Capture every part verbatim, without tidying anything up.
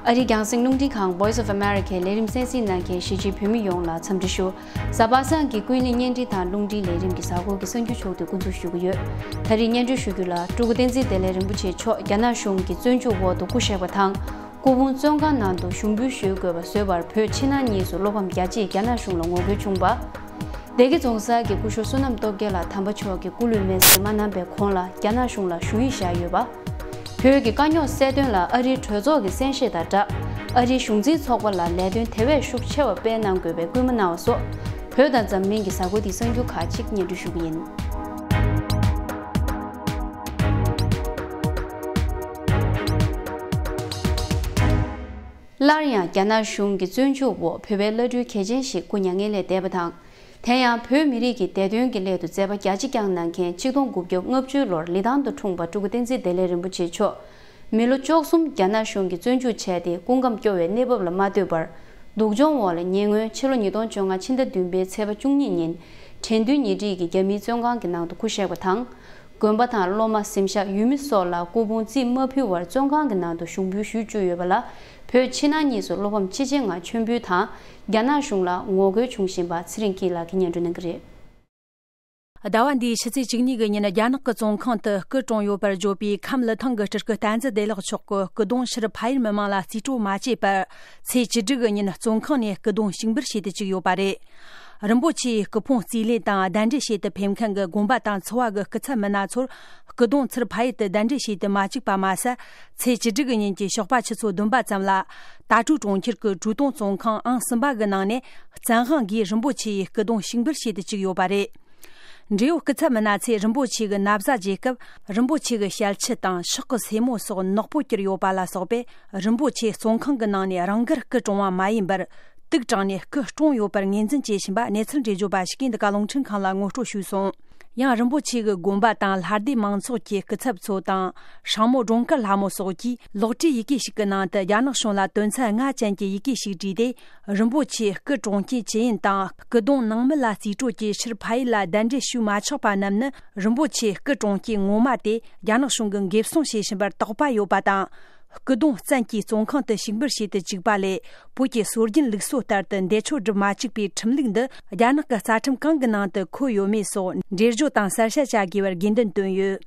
ཨ་རིའི་རྒྱང་སྲིང་རླུང་འཕྲིན་ཁང་Voice of Americaལས་རིམ་གསན་གཟིགས་གནང་མཁན་གཞིས་བྱེས་བོད་མི་ཡོངས་ལ་འཚམས་འདྲི་ཞུ། གཟའ་པ་སངས་ཀྱི་ཀུན་གླེང་བརྙན་འཕྲིན་དང་རླུང་འཕྲིན་ལས་རིམ་གྱི་གཟའ་འཁོར་གྱི་གསར་འགྱུར་ཕྱོགས་བསྡུས་འགོ་འཛུགས་ཞུ་གི་ཡོད། ད་རེས་སྙན་སྒྲོན་ཞུ་རྒྱུ་ལ། སྤྲུལ་སྐུ་བསྟན་འཛིན་བདེ་ལེགས་རིན་པོ་ཆེ་མཆོག་རྒྱ་ནག་གཞུང་གི་བཙོན་འཇུག་འོག་ཏུ་སྐུ་གཤེགས་པ་དང་། སྐུ་ཕུང་བཙོན་ཁང་ནང་དུ་ཞུགས་འབུལ་ཞུ་དགོས་པ་བཟོས་པར་བོད་ཕྱི་ནང་གཉིས་སུ་བློ་ཕམ་རྒྱ་ཆེས་རྒྱ་ནག་གཞུང་ལ་ངོ་རྒོལ་བྱུང་བ། སྡེ་དགེ་རྫོང་སར་གྱི་སྐུ་ཞབས་བསོད་ནམས་སྟོབས་རྒྱལ་ལགས་དམ་པ་མཆོག་གི་སྐུ་ལུས་མེར་སྲེག་མ་གནང་པའི་གོང་ལ་རྒྱ་ནག་གཞུང་ལ་ཞུ་ཡིག་བཞག་ཡོད་པ། བོད་ཀྱི་དཀའ་རྙོག་སེལ་དོན་ལ་ཨ་རིའི་གྲོས་ཚོགས་ཀྱི་གསན་བཞེས་དང་སྦྲགས། ཨ་རིའི་གཞུང་འཛིན་ཚོགས་པ་ལ་ལས་དོན་དེ་བས་ཤུགས་ཆེ་བ་སྤེལ་གནང་དགོས་པའི་སྐུལ་མ་གནང་བ་སོགས། བོད་དང་འཛམ་གླིང་གི་གཟའ་འཁོར་འདིའི་གསར་འགྱུར་ཁག་ཅིག་སྙན་སྒྲོན་ཞུ་གི་ཡིན། སླར་ཡང་རྒྱ་ནག་གཞུང་གི་བཙོན་འཇུག་འོག་བོད་པའི་བླ་སྤྲུལ་གལ་ཆེན་ཞིག་སྐུ་མྱ་ངན་ལས་འདས་པ་དང་། དེ་ཡང་བོད་མི་རིགས་ཀྱི་བདེ་དོན་གྱི་སླད་དུ་མཛད་པ་རྒྱ་ཆེ་བསྐྱངས་གནང་མཁན་ཆིག་སྟོང་དགུ་བརྒྱ་ལྔ་བཅུ་ལོར་ལི་ཐང་དུ་འཁྲུངས་པ་སྤྲུལ་སྐུ་བསྟན་འཛིན་བདེ་ལེགས་རིན་པོ་ཆེ་མཆོག་མི་ལོ་བཅུ་གསུམ་རྒྱ་ནག་གཞུང་གིས་བཙོན་འཇུག་བྱས་ཏེ་སྐུ་ཁམས་སྐྱོ་བའི་གནས་བབ་ལ་མ་ལྟོས་པར། སྡུག་སྦྱོང་འོག་ལ་ཉེ་སྔོན་ཕྱི་ལོ་ཉིས་སྟོང་བཅོ་ལྔ་ཕྱི་ཟླ་བདུན་པའི་ཚེས་པ་བཅུ་གཉིས་ཉིན་དྲན་རྟེན་ཉེ་འཁྲིས་ཀྱི་རྒྱ་མིའི་བཙོན་ཁང་གི་ནང་དུ་སྐུ་གཤེགས་པ་དང་། དགོན་པ་དང་སློབ་མ་གཟིམ་ཤག་ཡུལ་མི་སོགས་ལ་སྐུ་ཕུང་རྩིས་མ་ཕུལ་བར་བཙོན་ཁང་གི་ནང་དུ་ཞུགས་འབུལ་ཞུས་བཅུག་ཡོད་པ་ལ། བོད་ཕྱི་ནང་གཉིས་སུ་བློ་ཕམ་ཆེ་ཆེ་ངང་མཆོད་འབུལ་དང་རྒྱ་ནག་གཞུང་ལ་ངོ་རྒོལ་བྱུང་བཞིན་པ་ཚེ་རིང་སྐྱིད་ལགས་ཀྱིས་སྙན་སྒྲོན་གནང་གི་རེད། ཟླ་བ་འདིའི་ཕྱི་ཚེས་བཅུ་གཉིས་ཀྱི་ཉིན་རྒྱ་ནག་གི་བཙོན་ཁང་དུ་སྐུ་གྲོངས་ཡོད་པར་བརྗོད་པའི་ཁམས་ལི་ཐང་གི་སྤྲུལ་སྐུ་བསྟན་འཛིན་བདེ་ལེགས་མཆོག་གི་སྐུ་གདུང་ཕྱིར་ཕ་ཡུལ་མི་མང་ལ་རྩིས་སྤྲོད་མ་བྱས་པར་ཚེས་བཅུ་དྲུག་གི་ཉིན་བཙོན་ཁང་ནས་སྐུ་གདུང་ཞུགས་འབུལ་བྱེད་དུ་བཅུག་ཡོད་པ་རེད། རིན་པོ་ཆེའི་སྐུ་ཕུང་རྩིས་ལེན་དང་གདན་འདྲེན་བྱེད་དུ་ཕེབས་མཁན་གྱི་དགོན་པ་དང་ཚོ་བ་གི་སྐུ་ཚབ་མི་སྣ་ཚོར་སྐུ་གདུང་ཚུར་ཕ་ཡུལ་དུ་གདན་འདྲེན་བྱེད་དུ་མ་བཅུག་པ་མ་ཟད། ཚེས་བཅུ་དྲུག་གི་ཉིན་གྱི་ཞོགས་པ་ཆུ་ཚོད་བདུན་པ་ཙམ་ལ་ཏ་ཀྲུའུ་གྲོང་ཁྱེར་གྱི་ཀྲུའུ་ཏུང་བཙོན་ཁང་ཨང་གསུམ་པ་གི་ནང་ནས་བཙན་དབང་གིས་རིན་པོ་ཆེའི་སྐུ་གདུང་ཞུགས་འབུལ་བྱེད་དུ་བཅུག་ཡོད་པ་རེད། འབྲེལ་ཡོད་སྐུ་ཚབ་མི་སྣ་ཚོས་རིན་པོ་ཆེ་གི་ན་བཟའ་བརྗེ་སྐབས་རིན་པོ་ཆེ་གི་ཞལ་ཆུ་དང་ཕྱག་གི་སེན་མོ་སོགས་ནག་པོ་གྱུར་ཡོད་པ་ལ་སོགས་པས་རིན་པོ་ཆེ་བཙོན་ཁང་གི་ནང་ནས་རང་དགར་སྐུ་གྲོངས་པ་མ་ཡིན་པར་དུག་དྲངས་ནས་སྐུ་གྲོངས་ཡོད་པར་ངོས་འཛིན་བྱེད་བཞིན་པ་གནས་ཚུལ་འགྲེལ་བརྗོད་པ་ཞིག་གིས་འདི་ག་རླུང་འཕྲིན་ཁང་ལ་ངོ་སྤྲོད་ཞུས་སོང་། ཡང་རིན་པོ་ཆེ་གི་དགོན་པ་དང་ལྷ་སྡེ་མང་ཚོགས་ཀྱི་སྐུ་ཚབ་ཚོ་དང་ཧྲང་མོ་སྒྲོལ་དཀར་ལྷ་མོ་སོགས་ཀྱིས་ལོག་སྤྲོད་ཡི་གེ་ཞིག་གི་ནང་དུ་རྒྱ་ནག་གཞུང་ལ་དོན་ཚན་ལྔ་ཅན་གྱི་ཡི་གེ་ཞིག་བྲིས་ཏེ། རིན་པོ་ཆེའི་སྐུ་གྲོངས་རྐྱེན་ཇི་ཡིན་དང་སྐུ་གདུང་ནང་མི་ལ་རྩིས་སྤྲོད་ཀྱིས་ཕྱིར་ཕ་ཡུལ་ལ་གདན་འདྲེན་ཞུས་མ་ཆོག་པ་རྣམས་ནི་རིན་པོ་ཆེའི་སྐུ་གྲོངས་རྐྱེན་ངོ་མ་དེ་རྒྱ་ནག་གཞུང་གིས་འགེབས་སྲུང་བྱེད་བཞིན་པར་དོགས་པ་ཡོད་པ་དང་། སྐུ་གདུང་བཙན་གྱིས་བཙོན་ཁང་དུ་ཞུགས་འབུལ་བྱེད་དུ་བཅུག་པ་ལས། བོད་ཀྱི་སྲོལ་རྒྱུན་ལུགས་སྲོལ་ལྟར་དུ་འདས་མཆོད་སྒྲུབ་མ་བཅུག་པའི་ཁྲིམས་ལུགས་འདི་རྒྱ་ནག་གི་རྩ་ཁྲིམས་གང་གི་ནང་དུ་འཁོད་ཡོད་མེད་སོགས་འགྲེལ་བརྗོད་དང་གསལ་བཤད་བྱ་དགོས་པར་དགོས་འདུན་བཏོན་ཡོད།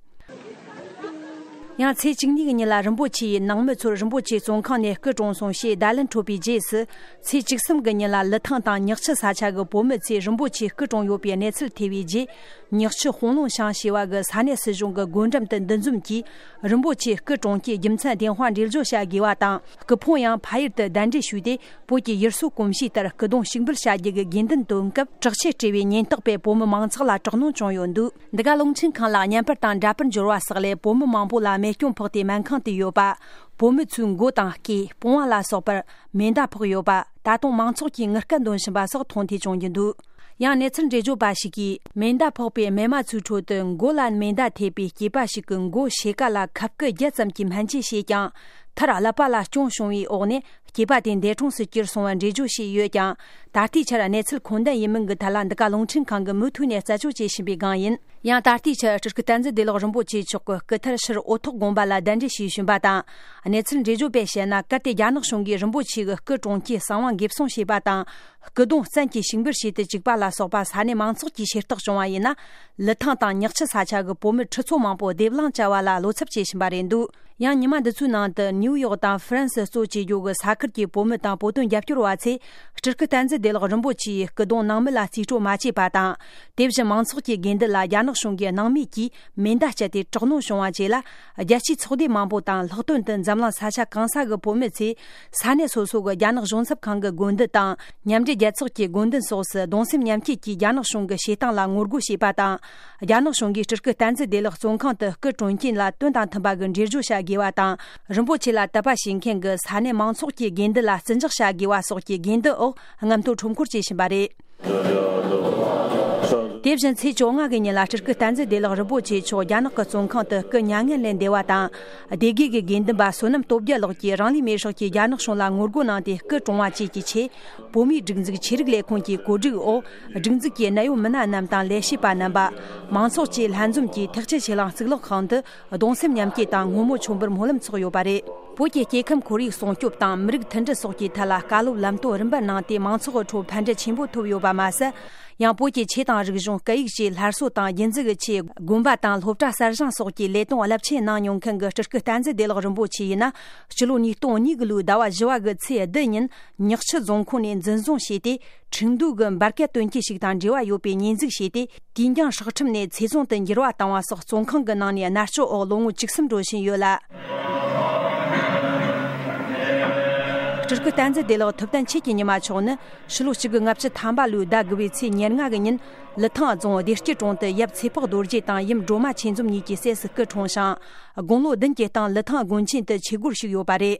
ཡང་ཚེས་བཅུ་གཉིས་ཀྱི་ཉིན་ལ་རིན་པོ་ཆེ་ཡི་ནང་མི་ཚོར་རིན་པོ་ཆེ་བཙོན་ཁང་ནས་སྐུ་གྲོངས་སོང་ཞེས་བརྡ་ལན་འཕྲོད་པའི་རྗེས་སུ། ཚེས་བཅུ་གསུམ་གྱི་ཉིན་ལ་ལི་ཐང་དང་ཉག་ཆུ་ས་ཆ་གི་བོད་མི་ཚོས་རིན་པོ་ཆེ་སྐུ་གྲོངས་ཡོད་པའི་གནས་ཚུལ་ཐོས་པའི་རྗེས། ཉག་ཆུ་ཧོང་ལུང་ཞང་ཞེས་པ་གི་ས་གནས་སྲིད་གཞུང་གི་སྒོ་འགྲམ་དུ་འདུ་འཛོམས་ཀྱིས། རིན་པོ་ཆེ་སྐུ་གྲོངས་རྐྱེན་རྒྱུ་མཚན་བདེན་དཔང་འགྲེལ་བརྗོད་བྱ་དགོས་པ་དང་། སྐུ་ཕུང་ཡང་ཕ་ཡུལ་དུ་གདན་འདྲེན་ཞུས་ཏེ། བོད་ཀྱི་ཡུལ་སྲོལ་གོམས་གཤིས་ལྟར་སྐུ་གདུང་ཞུགས་འབུལ་བྱ་རྒྱུ་གི་དགོས་འདུན་བཏོན་སྐབས། དྲག་ཆས་སྤྲས་པའི་ཉེན་རྟོག་པས་བོད་མི་མང་ཚོགས་ལ་དྲག་གནོན་བྱུང་ཡོད་འདུག་འདི་ག་རླུང་འཕྲིན་ཁང་ལ་བརྙན་པར་དང་འདྲ་པར་འབྱོར་བ་སོགས་ལས། བོད་མི་མང་པོ་ལ་རྨས་སྐྱོན་ཕོག་སྟེ་སྨན་ཁང་དུ་ཡོད་པ། བོད་མི་ཚོའི་མགོ་དང་སྐེ། པུས་དབང་ལ་སོགས་པར་མེ་མདའ་ཕོག་ཡོད་པ། ད་དུང་མང་ཚོགས་ཀྱིས་ངུ་སྐད་འདོན་བཞིན་པ་སོགས་མཐོང་ཐོས་བྱུང་རྒྱུ་འདུག་ཡང་གནས་ཚུལ་འགྲེལ་བརྗོད་པ་ཞིག་གིས། མེ་མདའ་ཕོག་པའི་རྨས་མ་ཚོའི་ཁྲོད་དུ་མགོ་ལ་མེ་མདའ་ཐེབས་པའི་སྐྱེས་པ་ཞིག་གི་མགོ་ཕྱེད་ཀ་ལ་ཁབ་སྐུད་བརྒྱད་ཙམ་གྱིས་སྨན་བཅོས་བྱས་ཀྱང་། མཐར་ཀླད་པ་ལ་སྐྱོན་བྱུང་བའི་འོག་ནས། སྐྱེས་པ་དེ་འདས་གྲོངས་སུ་གྱུར་སོང་བ་འགྲེལ་བརྗོད་བྱས་ཡོད་ཀྱང་། ད་ལྟའི་ཆར་གནས་ཚུལ་ཁུངས་ལྡན་ཡིན་མིན་གྱི་ཐད་ལ་འདི་ག་རླུང་འཕྲིན་ཁང་གིས་མུ་མཐུད་ནས་རྩད་གཅོད་བྱེད་བཞིན་པའི་སྒང་ཡིན། ཡང་ད་ལྟའི་ཆར་སྤྲུལ་སྐུ་བསྟན་འཛིན་བདེ་ལེགས་རིན་པོ་ཆེ་མཆོག་གི་སྐུ་ཐར་ཕྱིར་འོ་ཐོག་དགོན་པ་ལ་གདན་འདྲེན་ཞུས་བཞིན་པ་དང་། གནས་ཚུལ་འགྲེལ་བརྗོད་པས་བཤད་ན། གལ་ཏེ་རྒྱ་ནག་གཞུང་གིས་རིན་པོ་ཆེ་གི་སྐུ་གྲོངས་རྐྱེན་གསང་བ་འགེབས་སྲུང་བྱས་པ་དང་། སྐུ་གདུང་བཙན་གྱིས་ཞུགས་འབུལ་བྱེད་དུ་བཅུག་པ་ལ་སོགས་པ་ས་གནས་མང་ཚོགས་ཀྱིས་ཤེས་རྟོགས་བྱུང་བ་ཡིན་ན། ལི་ཐང་དང་ཉག་ཆུ་ས་ཆ་གི་བོད་མི་ཁྲི་ཚོ་མང་པོ་སྡེབ་ལངས་བྱ་བ་ལ་བློ་འཚབ་བྱེད་བཞིན་པ་རེད་འདུག་ཡང་ཉི་མ་འདི་ཚོའི་ནང་དུ་ནིའུ་ཡོག་དང་ཧྥ་རན་སི་གཙོ་བྱེད་རྒྱུ་གི་ས་ཁུལ་གྱི་བོད་མི་དང་བོད་དོན་རྒྱབ་སྐྱོར་བ་ཚོས་སྤྲུལ་སྐུ་བསྟན་འཛིན་བདེ་ལེགས་རིན་པོ་ཆེའི་སྐུ་གདུང་ནང་མི་ལ་རྩིས་སྤྲོད་མ་བྱས་པ་དང་། དེ་བཞིན་མང་ཚོགས་ཀྱི་དགོས་འདུན་ལ་རྒྱ་ནག་གཞུང་གིས་སྣང་མེད་ཀྱིས་མེ་མདའ་སྤྱད་དེ་དྲག་གནོན་བྱུང་བ་བཅས་ལ། རྒྱལ་སྤྱིའི་ཚོགས་སྡེ་མང་པོ་དང་ལྷག་དོན་དུ་འཛམ་གླིང་ས་ཆ་གང་ས་གི་བོད་མི་ཚོས་ས་གནས་སོ་སོ་གི་རྒྱ་ནག་གཞུང་ཚབ་ཁང་གི་དགོས་འདུན་དང་། མཉམ་འབྲེལ་རྒྱལ་ཚོགས་ཀྱི་དགོས་འདུན་སོགས་སུ་གདུང་སེམས་མཉམ་སྐྱེད་ཀྱིས་རྒྱ་ནག་གཞུང་གི་བྱེད་སྟངས་ལ་ངོ་རྒོལ་བྱས་པ་དང་། རྒྱ་ནག་གཞུང་གིས་སྤྲུལ་སྐུ་བསྟན་འཛིན་བདེ་ལེགས་བཙོན་ཁང་དུ་སྐུ་གྲོངས་རྐྱེན་ལ་དོན་དང་མཐུན་པ་གི་འགྲེལ་བརྗོད་བྱ་དགོས་པ་དང་། རིན་པོ་ཆེ་ལ་དད་པ་བྱེད་མཁན་གྱི་ས་གནས་མང་ཚོགས་ཀྱི་དགོས་འདུན་ལ་བརྩི་འཇོག་བྱ་དགོས་པ་སོགས་ཀྱི་དགོས་འདུན་འོག་རྔམ་སྟོན་ཁྲོམ་སྐོར་བྱེད་བཞིན་པ་རེད། དེ་བཞིན་ཚེས་བཅོ་ལྔ་གི་ཉིན་ལ་སྤྲུལ་སྐུ་བསྟན་འཛིན་བདེ་ལེགས་རིན་པོ་ཆེ་མཆོག་རྒྱ་ནག་གི་བཙོན་ཁང་དུ་སྐུ་མྱ་ངན་ལས་འདས་པ་དང་། སྡེ་དགེ་གི་དགེ་འདུན་པ་བསོད་ནམས་སྟོབས་རྒྱལ་ལགས་ཀྱིས་རང་ལུས་མེར་བསྲེགས་ཀྱིས་རྒྱ་ནག་གཞུང་ལ་ངོ་རྒོལ་གནང་སྟེ་སྐུ་གྲོངས་པ་བཅས་ཀྱི་ཆེད། བོད་མིའི་སྒྲིག་འཛུགས་ཆོས་རིག་ལས་ཁུངས་ཀྱི་བཀོད་སྒྲིག་འོག་སྒྲིག་འཛུགས་ཀྱི་གནད་ཡོད་མི་སྣ་རྣམས་དང་ལས་བྱེད་པ་རྣམ་པ། མང་ཚོགས་བཅས་ལྷན་འཛོམས་ཀྱིས་ཐེག་ཆེན་ཆོས་གླིང་གཙུག་ལག་ཁང་དུ་གདུང་སེམས་མཉམ་སྐྱེད་དང་སྔོན་མོ་མཆོད་འབུལ་སྨོན་ལམ་འཚོགས་ཡོད་པ་རེད། བོད་ཀྱི་སྐྱེ་ཁམས་ཁོར་ཡུག་སྲུང་སྐྱོབ་དང་མི་རིགས་མཐུན་སྒྲིལ་སོགས་ཀྱི་ཐད་ལ་བཀའ་སློབ་ལམ་སྟོན་རིམ་པར་གནང་སྟེ་མང་ཚོགས་ཀྱི་ཁྲོད་ཕན་འབྲས་ཆེན་པོ་ཐོབ་ཡོད་པ་མ་ཟད། ཡང་བོད་ཀྱི་ཆོས་དང་རིག་གཞུང་སྐད་ཡིག་བཅས་སླར་གསོ་དང་རྒྱུན་འཛིན་གྱི་ཆེད་དགོན་པ་དང་སློབ་གྲྭ་གསར་བཞེངས་སོགས་ཀྱི་ལས་དོན་རླབས་ཆེན་གནང་མྱོང་མཁན་གྱི་སྤྲུལ་སྐུ་བསྟན་འཛིན་བདེ་ལེགས་རིན་པོ་ཆེ་ཡིན་ན། སྤྱི་ལོ་ཉིས་སྟོང་གཉིས་གི་ལོའི་ཟླ་བ་བཞི་བ་གི་ཚེས་བདུན་ཉིན་ཉག་ཆུ་རྫོང་ཁོངས་ནས་འཛིན་བཟུང་བྱས་ཏེ། ཁྲིན་ཏུའུ་གི་འབར་གས་དོན་རྐྱེན་ཞིག་དང་འབྲེལ་བ་ཡོད་པའི་ཉེས་འཛུགས་བྱས་ཏེ། དུས་འགྱངས་ཧྲག་ཁྲིམས་ནས་ཚེ་བཙོན་དུ་འགྱུར་བ་བཏང་བ་སོགས་བཙོན་ཁང་གི་ནང་ནས་མནར་གཅོད་འོག་ལོ་ངོ་བཅུ་གསུམ་འགྲོ་བཞིན་ཡོད་ལ། སྤྲུལ་སྐུ་བསྟན་འཛིན་བདེ་ལེགས་ཐུབ་བསྟན་ཆོས་ཀྱི་ཉི་མ་མཆོག་ནི་ཕྱི་ལོ་གཅིག་དགུ་ལྔ་བཅུ་ཐམ་པ་ལོའི་ཟླ་དགུ་པའི་ཚེས་ཉེར་ལྔ་གི་ཉིན་ལི་ཐང་རྫོང་བདེ་སྐྱིད་གྲོང་དུ་ཡབ་ཚེ་དཔག་རྡོ་རྗེ་དང་ཡུམ་སྒྲོལ་མ་ཆོས་འཛོམས་གཉིས་ཀྱི་སྲས་སུ་སྐུ་འཁྲུངས་ཤིང་། དགུང་ལོ་བདུན་གྱི་སྟེང་ལི་ཐང་དགོན་ཆེན་དུ་ཆོས་སྒོར་ཞུགས་ཡོད་པ་རེད།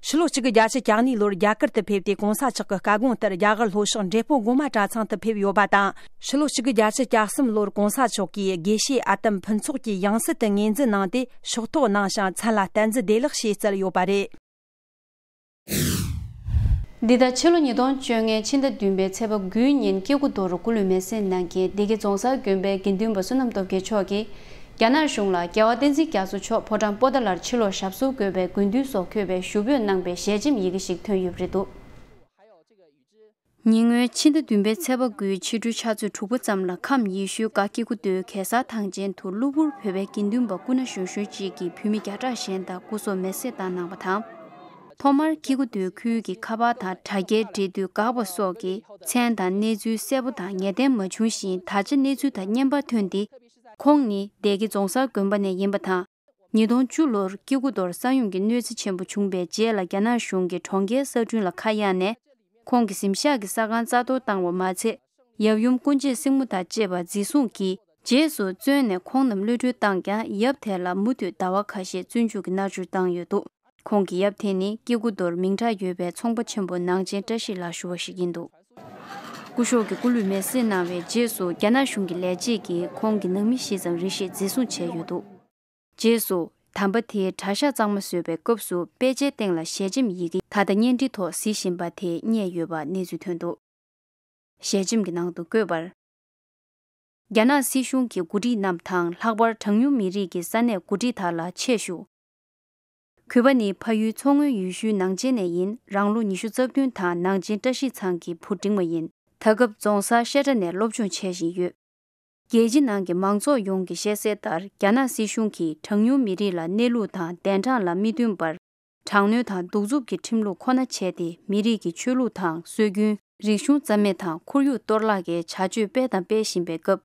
ཕྱི་ལོ་གཅིག་དགུ་བརྒྱད་ཅུ་གྱ་གཉིས་ལོར་རྒྱ་གར་དུ་ཕེབས་ཏེ་གོང་ས་མཆོག་གི་བཀའ་དགོངས་ལྟར་རྒྱ་གར་ལྷོ་ཕྱོགས་འབྲས་སྤུངས་སྒོ་མང་གྲྭ་ཚང་དུ་ཕེབས་ཡོད་པ་དང་། ཕྱི་ལོ་གཅིག་དགུ་བརྒྱད་ཅུ་གྱ་གསུམ་ལོར་གོང་ས་མཆོག་གིས་དགེ་བཤེས་ཨ་དམ་ཕུན་ཚོགས་ཀྱི་ཡང་སྲིད་དུ་ངོས་འཛིན་གནང་སྟེ་ཕྱོགས་གཏོགས་གནང་ཞིང་མཚན་ལ་བསྟན་འཛིན་བདེ་ལེགས་ཞེས་བསྩལ་ཡོད་པ་རེད། འདི་ལྟར་ཕྱི་ལོ་ཉིས་སྟོང་བཅོ་ལྔའི་ཕྱི་ཟླ་བདུན་པའི་ཚེས་པ་དགུའི་ཉིན་སྐྱེ་དགུ་མདོ་རུ་སྐུ་ལུས་མེར་སྲེག་གནང་མཁན་སྡེ་དགེ་རྫོང་སར་དགོན་པའི་དགེ་འདུན་པ་བསོད་ནམས་སྟོབས་རྒྱལ་མཆོག་གིས། རྒྱ་ནག་གཞུང་ལ་རྒྱལ་བ་བསྟན་འཛིན་རྒྱ་མཚོ་མཆོག་ཕོ་བྲང་པོ་ཏཱ་ལར་ཕྱིར་ལོག་ཞབས་སོར་འགོད་པའི་དགུན་དུས་སོགས་འཁོད་པའི་ཞུ་འབོད་གནང་པའི་ཞལ་ཆེམས་ཡི་གེ་ཞིག་ཐོན་ཡོད་པ་རེད་འདུག་ཉེ་སྔོན་ཕྱི་ཟླ་བདུན་པའི་ཚེས་པ་དགུའི་ཕྱི་དྲོའི་ཆུ་ཚོད་དྲུག་པ་ཙམ་ལ་ཁམས་ཡེ་ཤུའི་སྒར་སྐྱེ་དགུ་མདོའི་གེ་སར་ཐང་ཆེན་དུ་གློ་བུར་བོད་པའི་དགེ་འདུན་པ་སྐུ་ན་གཞོན་གཞོན་གཅིག་གིས་བོད་མི་བརྒྱ་ཕྲག་གཞན་དང་སྐུ་སྲོག་མེར་སྲེག་བཏང་གནང་བ་དང་། ཐོག་མར་སྐྱེ་དགུ་མདོའི་ཁུལ་གྱི་ཁ་པར་དང་དྲ་རྒྱའི་འབྲེལ་མཐུད་འགག་པ་སོགས་ཀྱི་མཚན་དང་གནས་ཚུལ་གསལ་པོ་དང་ངེས་གཏན་མ་བྱུང་ཞིང་། ད་ཆ་གནས་ཚུལ་དང་བརྙན་པར་ཐོན་ཏེ། ཁོང་ནི་སྡེ་དགེ་རྫོང་སར་དགོན་པ་ནས་ཡིན་པ་དང་། ཉིས་སྟོང་བཅུ་ལོར་སྐྱེ་དགུ་མདོར་ས་ཡོམ་གྱི་གནོད་འཚེ་ཆེན་པོ་བྱུང་བའི་རྗེས་ལ་རྒྱ་ནག་གཞུང་གིས་གྲོང་ཁྱེར་གསར་སྐྲུན་ལ་ཁ་གཡར་ནས། ཁོང་གི་གཟིམ་ཤག་གི་ས་ཁང་རྩ་གཏོར་བཏང་བ་མ་ཚད། ཡབ་ཡུམ་སྐུ་མཆེད་སྲིང་མོ་དང་བཅས་པ་འཛིན་བཟུང་གིས་རྗེས་སུ་བཙོན་ནས་ཁོང་རྣམས་གློད་གྲོལ་བཏང་ཀྱང་། ཡབ་དེ་ལ་མུ་མཐུད་ཟླ་བ་ཁ་ཤས་བཙོན་འཇུག་གི་མནར་གཅོད་བཏང་ཡོད་འདུག་ཁོང་གི་ཡབ་དེ་ནི་སྐྱེ་དགུ་མདོར་མིང་གྲགས་ཡོད་པའི་ཚོང་པ་ཆེན་པོ་ནང་ཆེན་བཀྲ་ཤིས་ལགས་ཞུ་བ་ཞིག་ཡིན་འདུག་སྐུ་ཞབས་ཀྱི་སྐུ་ལུས་མེར་སྲེག་གནང་བའི་རྗེས་སུ། རྒྱ་ནག་གཞུང་གི་ལས་བྱེད་ཀྱིས་ཁོང་གི་ནང་མི་ཞིག་ཙམ་རེ་ཞིག་འཛིན་བཟུང་བྱས་ཡོད་འདུག་རྗེས་སུ། དམ་པ་དེའི་གྲྭ་ཤག་གཙང་མ་བཟོས་པའི་སྐབས་སུ་དཔེ་ཆའི་སྟེང་ལ་ཞལ་ཆེམས་ཡི་གེ་ད་ལྟ་བརྙན་འཕྲིན་ཐོག་གཟིགས་བཞིན་པ་དེ་རྙེད་ཡོད་པ་གནས་ཚུལ་ཐོན་འདུག་ཞལ་ཆེམས་ཀྱི་ནང་དུ་བཀོད་པར། རྒྱ་ནག་སྲིད་གཞུང་གི་འགོ་ཁྲིད་རྣམས་དང་། ལྷག་པར་གྲངས་ཉུང་མི་རིགས་ཀྱི་ས་གནས་འགོ་ཁྲིད་དག་ལ་ཆེད་ཞུ། གུས་པ་ནི་ཕ་ཡུལ་མཚོ་སྔོན་ཡུལ་ཤུལ་ནང་ཆེན་ནས་ཡིན། རང་ལོ་ཉི་ཤུ་རྩ་བདུན་དང་ནང་ཆེན་བཀྲ་ཤིས་ཚང་གི་བུ་འབྲིང་བ་ཡིན། ད་སྐབས་རྫོང་སར་བཤད་གྲྭ་ནས་སློབ་སྦྱོང་བྱེད་བཞིན་ཡོད། རྒྱལ་སྤྱི་ནང་གི་མང་ཚོགས་ཡོངས་ཀྱི་ཤེས་གསལ་ལྟར། རྒྱ་ནག་སྲིད་གཞུང་གིས་གྲངས་ཉུང་མི་རིགས་ལ་གནས་ལུགས་དང་གདན་གྲངས་ལ་མི་མཐུན་པར། དྲག་གནོན་དང་གདུག་རྩུབ་ཀྱི་ཁྲིམས་ལུགས་ཁོ་ན་བྱས་ཏེ། མི་རིགས་ཀྱི་ཆོས་ལུགས་དང་སྲོལ་རྒྱུན། རིག་གཞུང་རྩ་མེད་དང་ཁོར་ཡུག་གཏོར་བརླག་གི་བྱ་སྤྱོད་སྤེལ་དང་སྤེལ་བཞིན་པའི་སྐབས།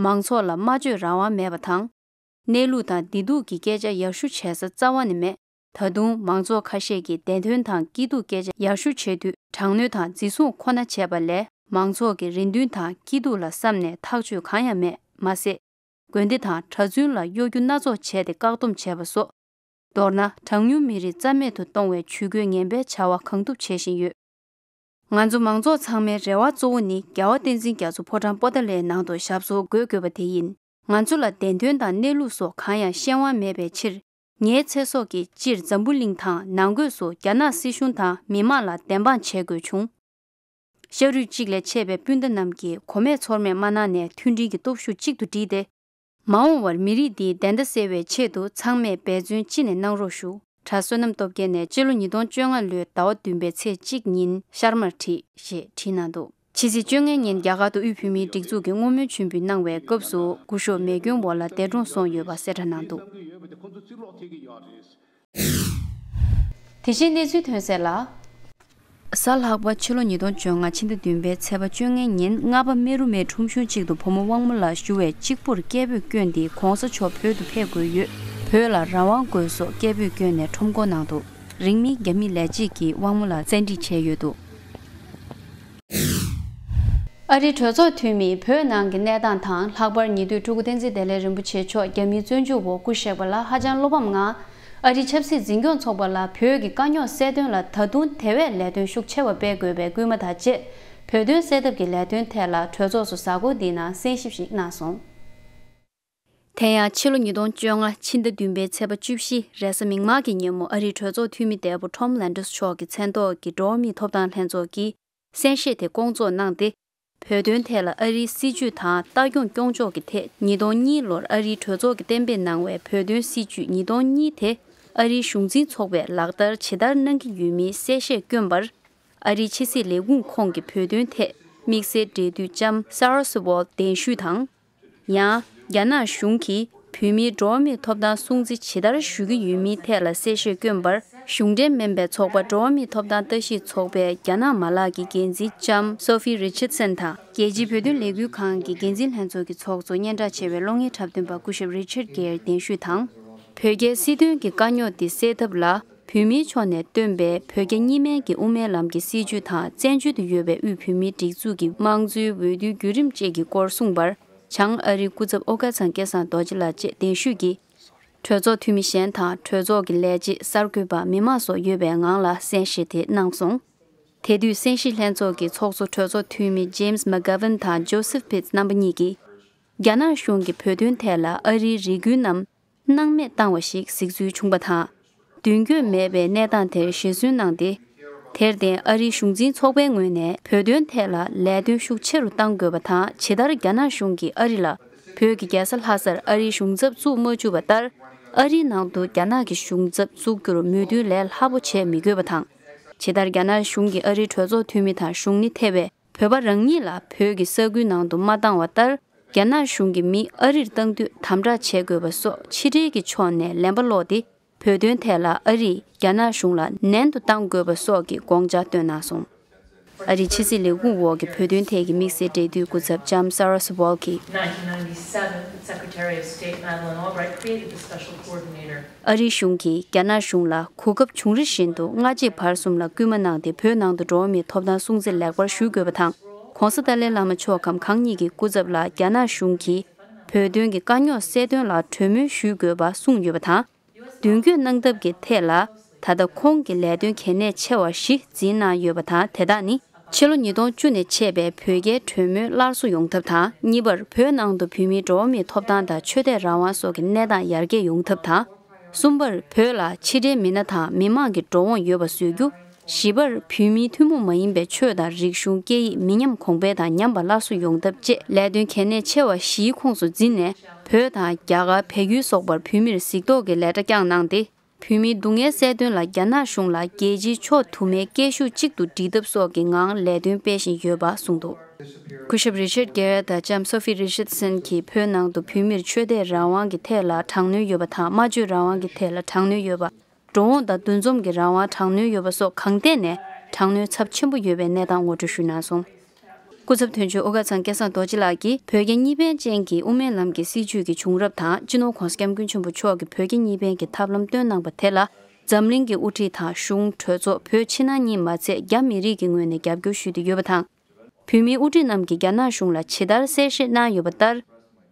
མང་ཚོགས་ལ་སྨྲ་བརྗོད་རང་དབང་མེད་པ་དང་། གནས་ལུགས་དང་བདེ་སྡུག་གི་སྐད་ཆ་ཡར་ཞུ་བྱེད་ས་རྩ་བ་ནས་མེད། ད་དུང་མང་ཚོགས་ཁ་ཤས་ཀྱིས་བདེན་དོན་དང་སྐྱིད་སྡུག་སྐད་ཆ་ཡར་ཞུ་བྱེད་དུས། དྲག་གནོན་དང་འཛིན་བཟུང་ཁོ་ན་བྱས་པ་ལས། མང་ཚོགས་ཀྱི་རེ་འདུན་དང་སྐྱིད་སྡུག་ལ་བསམ་ནས་ཐག་གཅོད་གང་ཡང་མེད། མ་ཟད། དགོན་སྡེ་དང་གྲྭ་བཙུན་ལ་གཡོ་སྒྱུ་སྣ་ཚོགས་བྱས་ཏེ་བཀག་སྡོམ་བྱས་པ་སོགས། མདོར་ན། གྲངས་ཉུང་མི་རིགས་རྩ་མེད་དུ་གཏོང་བའི་ཇུས་འགོད་ངན་པའི་བྱ་བ་གང་ཐུབ་བྱེད་བཞིན་ཡོད། ང་ཚོ་མང་ཚོགས་ཚང་མའི་རེ་བ་གཙོ་བོ་ནི། རྒྱལ་བ་བསྟན་འཛིན་རྒྱ་མཚོ་ཕོ་བྲང་པོ་ཏཱ་ལའི་ནང་དུ་ཞབས་སོར་འགོད་དགོས་པ་དེ་ཡིན། ང་ཚོ་ལ་བདེན་དོན་དང་གནས་ལུགས་སོགས་གང་ཡང་ཤེས་དབང་མེད་པའི་ཕྱིར། ངའི་ཚེ་སྲོག་གིས་སྤྱིར་འཛམ་བུ་གླིང་དང་ནང་སྒོས་སུ་རྒྱ་ནག་སྲིད་གཞུང་དང་མི་མང་ལ་བདེན་དཔང་བྱེད་དགོས་བྱུང་། ཤ་རུས་གཅིག་ལས་ཆད་པའི་སྤུན་ཟླ་རྣམས་ཀྱིས་གོ་མེད་ཚོར་མེད་མ་གནང་ནས། མཐུན་སྒྲིལ་གྱི་སྟོབས་ཤུགས་གཅིག་ཏུ་བསྒྲིལ་ཏེ། མ་འོངས་པར་མི་རིགས་འདིའི་བདེན་མཐའ་གསལ་བའི་ཆེད་དུ་ཚང་མས་འབད་བརྩོན་ཅི་ནས་གནང་རོགས་ཞུ། གྲྭ་བསོད་ནམས་སྟོབས་རྒྱལ་ནས་སྤྱི་ལོ་ཉིས་སྟོང་བཅོ་ལྔ་ལོའི་ཟླ་བ་བདུན་པའི་ཚེས་གཅིག་ཉིན་ཤར་མར་བྲིས་ཞེས་བྲིས་གནང་འདུག་ཕྱི་ཚེས་བཅོ་ལྔའི་ཉིན་རྒྱ་གར་དུ་དབུས་བོད་མིའི་སྒྲིག་འཛུགས་ཀྱི་བསྔོ་སྨོན་མཆོད་འབུལ་གནང་བའི་སྐབས་སུ། སྐུ་ཞབས་མེ་སྐྱོན་འོག་ལ་འདས་གྲོངས་སོང་ཡོད་པ་གསལ་བསྒྲགས་གནང་འདུག་དེ་བཞིན་གནས་ཚུལ་ཐོན་གསལ་ལ། གཟའ་ལྷག་པ་ཕྱི་ལོ་ཉིས་སྟོང་བཅོ་ལྔ་ཕྱི་ཟླ་བདུན་པའི་ཚེས་པ་བཅོ་ལྔའི་ཉིན། རྔ་པ་རྨེ་རུ་མའི་ཁྲོམ་གཞུང་གཅིག་ཏུ་བུ་མོ་དབང་མོ་ལགས་ཞུ་བས་གཅིག་པུར་སྐད་འབོད་བསྐྱོན་ཏེ། གོང་ས་མཆོག་བོད་དུ་ཕེབས་དགོས་ཡོད། བོད་ལ་རང་དབང་དགོས་སོགས་སྐད་འབོད་བསྐྱོན་ནས་ཁྲོམ་སྐོར་གནང་འདུག་རིང་མིན་རྒྱ་མིའི་ལས་བྱེད་ཀྱིས་དབང་མོ་ལགས་བཙན་ཁྲིད་བྱས་ཡོད་འདུག་ཨ་རིའི་གྲོས་ཚོགས་འཐུས་མིས་བོད་ནང་གི་གནས་སྟངས་དང་། ལྷག་པར་ཉེ་དུས་སྤྲུལ་སྐུ་བསྟན་འཛིན་བདེ་ལེགས་རིན་པོ་ཆེ་མཆོག་རྒྱ་མིའི་བཙོན་འཇུག་འོག་སྐུ་གཤེགས་པ་ལ་ཧ་ཅང་བློ་ཕམ་ངང་། ཨ་རིའི་ཆབ་སྲིད་འཛིན་སྐྱོང་ཚོགས་པ་ལ་བོད་ཀྱི་དཀའ་རྙོག་སེལ་དོན་ལ་ད་དུང་དེ་བས་ལས་དོན་ཤུགས་ཆེ་བ་སྤེལ་དགོས་པའི་སྐུལ་མ་དང་བཅས། བོད་དོན་སེལ་ཐབས་ཀྱི་ལས་དོན་ཐད་ལ་གྲོས་ཚོགས་སུ་གཟའ་འཁོར་འདིའི་ནང་གསན་ཞིབ་ཞིག་གནང་སོང་། དེ་ཡང་ཕྱི་ལོ་ཉིས་སྟོང་བཅོ་ལྔ་ཕྱི་ཟླ་བདུན་པའི་ཚེས་པ་བཅུ་བཞི་རེས་གཟའ་མིག་དམར་གྱི་ཉིན་མོ་ཨ་རིའི་གྲོས་ཚོགས་འཐུས་མི་འདས་པོ་ཊོམ་ལན་ཌོས་མཆོག་གི་མཚན་ཐོག་གི་འགྲོ་བ་མིའི་ཐོབ་ཐང་ལྷན་ཚོགས་ཀྱིས་གསན་བཤད་དེ་བསྐོང་ཚོགས་གནང་སྟེ། བོད་དོན་ཐད་ལ་ཨ་རིའི་སྲིད་བྱུས་དང་ལྟ་སྐྱོང་སྐྱོང་ཕྱོགས་ཀྱི་ཐད་ཉིས་སྟོང་གཉིས་ལོར་ཨ་རིའི་གྲོས་ཚོགས་ཀྱིས་གཏན་འབེབས་གནང་བའི་བོད་དོན་སྲིད་བྱུས་ཉིས་སྟོང་གཉིས་དེ་ཨ་རིའི་གཞུང་འཛིན་ཚོགས་པས་ལག་བསྟར་ཇི་ལྟར་གནང་གི་ཡོད་མིན་གསལ་བཤད་བསྐྱོན་པར། ཨ་རིའི་ཕྱི་སྲིད་ལས་ཁུངས་ཁོངས་ཀྱི་བོད་དོན་ཐད་དམིགས་བསལ་འབྲེལ་མཐུད་ལྕམ་སཱ་ར་སི་ཝོལ་གདན་ཞུས་དང་། ཡང་། རྒྱ་ནག་གཞུང་གིས་བོད་མིའི་འགྲོ་བ་མིའི་ཐོབ་ཐང་སྲུང་བརྩི་ཇི་ལྟར་ཞུ་གི་ཡོད་མིན་ཐད་ལ་གསལ་བཤད་བསྐྱོན་པར། གཞུང་འབྲེལ་མིན་པའི་ཚོགས་པ་འགྲོ་བ་མིའི་ཐོབ་ཐང་ལྟ་ཞིབ་ཚོགས་པའི་རྒྱ་ནག་མ་ལག་གི་འགན་འཛིན་ལྕམ་སོ་ཧྥི་རི་ཆར་སན་དང་། རྒྱལ་སྤྱིའི་བོད་དོན་ལས་འགུལ་ཁང་གི་འགན་འཛིན་ལྷན་ཚོགས་ཀྱི་ཚོགས་གཙོ་སྙན་གྲགས་ཆེ་བའི་གློག་བརྙན་འཁྲབ་སྟོན་པ་སྐུ་ཞབས་རི་ཆར་གེར་གདན་ཞུས་དང་། བོད་རྒྱའི་སྲིད་དོན་གྱི་དཀའ་རྙོག་འདི་སེལ་ཐབས་ལ། བོད་མིའི་ཕྱོགས་ནས་བཏོན་པའི་བོད་རྒྱ་གཉིས་སྨན་གྱི་དབུ་མའི་ལམ་གྱི་སྲིད་བྱུས་དང་བཙན་བྱོལ་དུ་ཡོད་པའི་དབུས་བོད་མིའི་སྒྲིག་འཛུགས་ཀྱི་དམངས་གཙོའི་འོས་བསྡུའི་བརྒྱུད་རིམ་བཅས་ཀྱི་སྐོར་གསུངས་པར། བྱང་ཨ་རིའི་སྐུ་ཚབ་ཨོ་དཀར་ཚང་སྐལ་བཟང་རྡོ་རྗེ་ལགས་བཅས་གདན་ཞུས་ཀྱིས། གྲོས་ཚོགས་འཐུས་མི་གཞན་དང་གྲོས་ཚོགས་ཀྱི་ལས་བྱེད་གསར་འགོད་པ་མི་མང་སོགས་ཡོད་པའི་ངང་ལ་གསན་བཤད་དེ་གནང་སོང་། དེ་དུས་གསན་བཞེས་ལྷན་ཚོགས་ཀྱི་ཚོགས་གཙོ་གྲོས་ཚོགས་འཐུས་མི་ཇེམ་སི་མག་གྷ་ཝན་དང་ཇོ་སེཕ་ཕིད་རྣམ་པ་གཉིས་ཀྱིས། རྒྱ་ནག་གཞུང་གིས་བོད་དོན་ཐད་ལ་ཨ་རིའི་རེ་སྐུལ་རྣམས། སྣང་མེད་བཏང་བ་ཞིག་གཟིགས་ཚུལ་བྱུང་བ་དང་། མདུན་སྐྱོད་མེད་པའི་གནས་སྟངས་དེར་ཞེ་སུན་གནང་སྟེ། དེར་བརྟེན་ཨ་རིའི་གཞུང་འཛིན་ཚོགས་པའི་ངོས་ནས་བོད་དོན་ཐད་ལ་ལས་དོན་ཤུགས་ཆེ་རུ་གཏང་དགོས་པ་དང་། ཇི་ལྟར་རྒྱ་ནག་གཞུང་གིས་ཨ་རི་ལ་བོད་ཀྱི་རྒྱལ་ས་ལྷ་སར་ཨ་རིའི་གཞུང་ཚབ་བཙུགས་མ་བཅུག་པ་ལྟར། ཨ་རིའི་ནང་དུ་རྒྱ་ནག་གི་གཞུང་ཚབ་བཙུགས་རྒྱུར་མོས་མཐུན་ལས་སླ་པོ་བྱེད་མི་དགོས་པ་དང་། ཇི་ལྟར་རྒྱ་ནག་གཞུང་གིས་ཨ་རིའི་གྲོས་ཚོགས་འཐུས་མི་དང་གཞུང་ནི་ཐེ་བའི་བོད་པ་རང་ཉིད་ལ་བོད་ཀྱི་ས་ཁུལ་ནང་དུ་མ་བཏང་བ་ལྟར། རྒྱ་ནག་གཞུང་གིས་མི་ཨ་རིར་བཏང་དུས་དམ་དྲག་བྱེད་དགོས་པ་སོགས་ཕྱི་འབྲེལ་གྱི་ཕྱོགས་ནས་ལན་པ་སློག་སྟེ། བོད་དོན་ཐད་ལ་ཨ་རིས་རྒྱ་ནག་གཞུང་ལ་ནན་དུ་བཏང་དགོས་པ་སོགས་ཀྱི་དགོངས་འཆར་བཏོན་གནང་སོང་། ཨ་རིའི་ཕྱི་སྲིད་ལས་ཁུངས་འོག་གི་བོད་དོན་ཐད་ཀྱི་དམིགས་བསལ་འབྲེལ་མཐུད་སྐུ་ཚབ་ལྕམ་Sarah Sewall གྱིས། Nineteen ninety-seven, Secretary of State Madeleine Albright created the special coordinator. ཨ་རིའི་གཞུང་གིས་རྒྱ་ནག་གཞུང་ལ་གོ་སྐབས་བྱུང་རིམ་བཞིན་དུ་སྔ་རྗེས་བར་གསུམ་ལ་སྐུལ་མ་གནང་སྟེ། བོད་ནང་དུ་འགྲོ་བ་མིའི་ཐོབ་ཐང་སྲུང་བརྩི་ལེགས་པར་ཞུ་དགོས་པ་དང་། ྋགོང་ས་ཏཱ་ལའི་བླ་མ་མཆོག་གམ་གང་ཉིད་ཀྱི་སྐུ་ཚབ་ལ་རྒྱ་ནག་གཞུང་གིས་བོད་དོན་གྱི་དཀའ་རྙོག་སེལ་དོན་ལ་གྲོས་མོལ་ཞུ་དགོས་པ་གསུངས་ཡོད་པ་དང་། མདུན་སྐྱོད་གནང་ཐབས་ཀྱི་ཐད་ལ། ད་ལྟ་ཁོང་གི་ལས་དོན་གལ་གནད་ཆེ་བ་བཞི་འཛིན་གནང་ཡོད་པ་དང་། དེ་དག་ནི། ཕྱི་ལོ་ཉིས་སྟོང་བཅུ་ནས་ཆད་པའི་བོད་རྒྱའི་གྲོས་མོལ་སླར་གསོ་ཡོང་ཐབས་དང་། གཉིས་པར། བོད་ནང་དུ་བོད་མིའི་འགྲོ་བ་མིའི་ཐོབ་ཐང་དང་ཆོས་དད་རང་དབང་སོགས་ཀྱི་གནས་སྟངས་ཡར་རྒྱས་ཡོང་ཐབས་དང་། གསུམ་པར། བོད་ལ་ཕྱི་འབྲེལ་མི་སྣ་དང་མི་མང་གི་འགྲོ་འོང་ཡོད་པ་བཟོ་རྒྱུ། བཞི་པར། བོད་མིའི་ཐུན་མོང་མ་ཡིན་པའི་ཆོས་དང་རིག་གཞུང་། སྐད་ཡིག། མི་ཉམས་གོང་འཕེལ་དང་ཉམས་པ་སླར་གསོ་ཡོང་ཐབས་བཅས་ལས་དོན་གལ་གནད་ཆེ་བ་བཞིའི་ཁོངས་སུ་འཛིན་ནས། བོད་དང་རྒྱ་གར། བལ་ཡུལ་སོགས་པར་བོད་མིར་གཟིགས་རྟོག་གི་ལས་གྲྭ་བསྐྱངས་གནང་སྟེ། བོད་མིའི་སྡུག་བསྔལ་སེལ་དོན་ལ་རྒྱ་ནག་གཞུང་ལ་རྒྱལ་སྤྱིའི་ཕྱོགས་དུ་མའི་སྐད་ཤུགས་གཅིག་ཏུ་སྒྲིལ་ཐབས་སོགས་ཀྱི་ངང་ལས་དོན་སྤེལ་བཞིན་ཡོད་པ་གསུངས་འདུག་སྐུ་ཞབས་རི་ཆར་གེར་དང་ལྕམ་སོ་ཧྥི་རི་ཆར་སན་གྱིས་བོད་ནང་དུ་བོད་མིར་ཆོས་དད་རང་དབང་གི་ཐད་ལ་དྲག་གནོན་ཡོད་པ་དང་། སྨྲ་བརྗོད་རང་དབང་གི་ཐད་ལ་དྲག་གནོན་ཡོད་པ། འགྲོ་འོང་དང་འདུ་འཛོམས་ཀྱི་རང་དབང་དྲག་གནོན་ཡོད་པ་སོགས་གང་ཐད་ནས་དྲག་གནོན་ཚབས་ཆེན་པོ་ཡོད་པའི་གནས་སྟངས་ངོ་སྤྲོད་ཞུས་གནང་སོང་། སྐུ་ཚབ་དོན་གཅོད་ཨོ་དཀར་ཚང་སྐལ་བཟང་རྡོ་རྗེ་ལགས་ཀྱིས། བོད་རྒྱ་གཉིས་ཕན་ཅན་གྱི་དབུ་མའི་ལམ་གྱི་སྲིད་བྱུས་ཀྱི་བྱུང་རབས་དང་། སྤྱི་ནོར་ྋགོང་ས་ྋསྐྱབས་མགོན་ཆེན་པོ་མཆོག་གིས་བོད་རྒྱ་གཉིས་ཕན་གྱི་ཐབས་ལམ་བཏོན་གནང་པ་དེ་ལ། འཛམ་གླིང་གི་དབུ་ཁྲིད་དང་གཞུང་། གྲོས་ཚོགས། བོད་ཕྱི་ནང་གཉིས་མ་ཚད་རྒྱ་མི་རིགས་ཀྱི་ངོས་ནས་རྒྱབ་སྐྱོར་ཞུས་ཏེ་ཡོད་པ་དང་། བོད་མིའི་དབུ་ཁྲིད་རྣམས་ཀྱིས་རྒྱ་ནག་གཞུང་ལ་ཇི་ལྟར་གསལ་བཤད་གནང་ཡོད་པ་ལྟར།